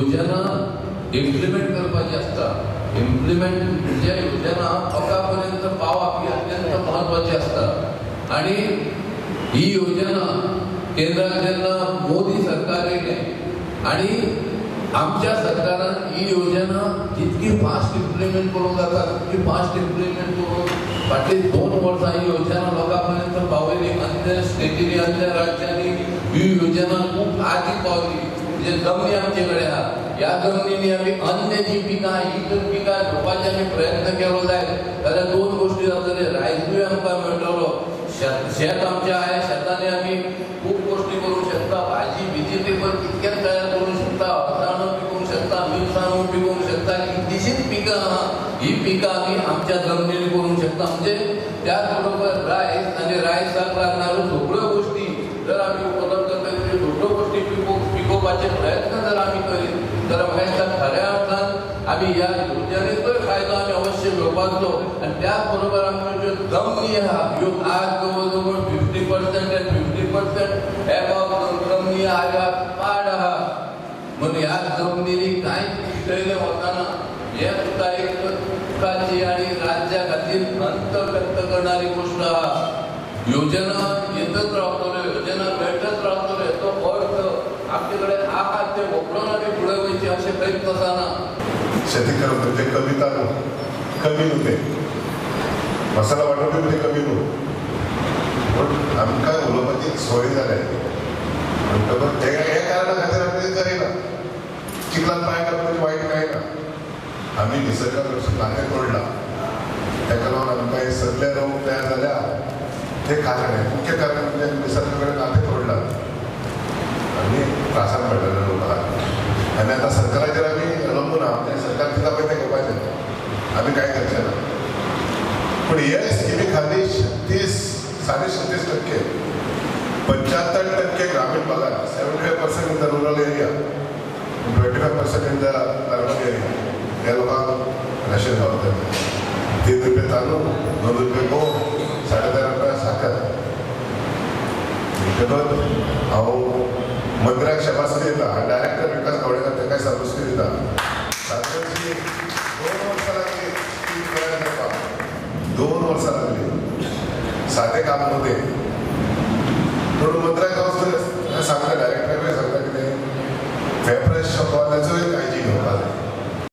योजना इम्प्लिमेंट करपाची आसता. इम्प्लिमेंट म्हणजे योजना लोकां पर्यंत पावप ही अत्यंत म्हत्वाची आसता. आनी ही योजना केंद्रात जेन्ना मोदी सरकार येयलें आनी आमच्या सरकारान ही योजना जितकी फास्ट इम्प्लिमेंट करूंक जाता तितकी फास्ट इम्प्लिमेंट करून फाटली 2 वर्सां ही योजना लोकां पर्यंत पावयली. अन्य स्टेटींनी अन्य राज्यांनी ही योजना खूब आदी पावली. म्हणजे जमनी आमचे कडेन आहा, ह्या जमनींनी आमी अन्य जी पिकां ही जर पिकां घेवपाचे आमी प्रयत्न केलो जायत जाल्यार 2 गोश्टी जातले. रायसूय आमकां मेळटलो, शेत आमचें आहा, शेतांनी आमी खूब गोश्टी करूंक शकता. भाजी व्हेजिटेबल कितकेच तयार करूंक शकता, अळसाणो पिकोवंक शकता, मिरसांगो पिकोवंक शकता, कितलीशींच पिकां आहा. ही पिकां आमी आमच्या जमनीन करूंक शकता. म्हणजे त्याच बरोबर रायस आनी रायसाक लागणाऱ्यो सगळ्यो गोश्टी जर आमी उपलब्ध करीत, सगळ्यो गोश्टी पिकोवपाचे प्रयत्न जर आमी करीत तर म्हाका दिसता खऱ्या अर्थान आमी ह्या योजनेचोय फायदो आमी अवश्य घेवपाचो. आनी त्याच बरोबर आमच्यो ज्यो जमनी आहा ह्यो आज जवळ जवळ 50% आनी 50% एबाव जमनी आहा, पाड आहा. म्हणून ह्या जमनीनी कांय पिकयलें वचना हें सुद्दां एक दुख्खाची आनी राज्या खातीर खंत व्यक्त करणारी गोश्ट आहा. योजना येतच रावतल्यो, योजना मेळटच रावतल्यो, हेचो अर्थ आमचे कडेन आहा ते वखडून आमी फुडें वयचें अशें खंयच आसना. शेती करप म्हणजे कविता न्हू, कमी न्हू, ते मसाला वांटप म्हणजे कमी न्हू, पूण आमकां उलोवपाची सोय जाल्या. म्हणटकच हे कारणा खातीर आमी तें करिना. चिखलान पांय घालप म्हणजे वायट कांय ना. आमी निसर्गा कडसून नातें तोडलां, ताका लागून आमकां हे सगळे रोग तयार जाल्या. ते कारण आहे, मुख्य कारण म्हणजे निसर्गा कडेन नातें तोडलां आनी त्रासान पडलेले लोक आहात. आनी आतां सरकाराचेर आमी अवलंबून आहा, म्हणजे सरकार दिता पळय तें घेवपाचें, आमी कांय करचें ना. पूण हे स्किमी खातीर 36.5%, 75% ग्रामीण भागात, 75% in the rural area, 25% in the urban area ह्या लोकांक राशन गावतलें. 3 रुपये तांदूळ, 2 रुपये गो, 13.5 रुपया साकर. म्हणटकच हांव मंत्र्याक शाबासकी दिता आनी डायरेक्टर विकास गावडेकर ताकाय शाबासकी दिता. साकरची 2 वर्सां लागली स्कीम तयार करपाक, 2 वर्सां लागली, सादें काम न्हू तें. पूण मंत्र्याक हांव सांगता, डायरेक्टराकूय सांगता कितें फेब्रस शॉपवाल्याचोय काळजी